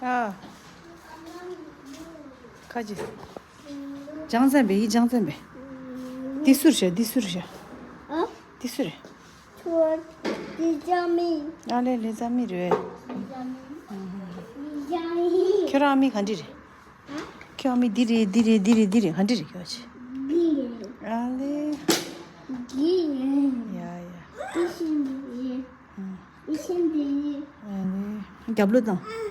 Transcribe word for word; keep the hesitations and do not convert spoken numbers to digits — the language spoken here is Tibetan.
ཨ། ཁ་ཅིག་ཅང་ཙན་པེ་ཡི་ཅང་ཙན་པེ། འདི་སུར་བྱ། འདི་སུར་བྱ། ཨ། འདི་སུ་རེད། ཁྱོད་འདི་ཅང་མི། ཨ་ལེ་ལེ་ཙ་མི་རེད། འདི་ཅང་མི། ཁྱོད་རང་མི་ག་འདྲི་རེད། ཁྱོད་མི་འདི་རེད། འདི་རེད། འདི་རེད། འདི་རེད། ག་འདྲི་རེད་ཁྱོད་ཆེ། འདི་རེད། ཨ་ལེ། འདི་རེད། ཡ་ཡ། འདི་ཤིང་འདི་རེད། ཨ་ལེ། རྒྱབ་ལོག་དང་།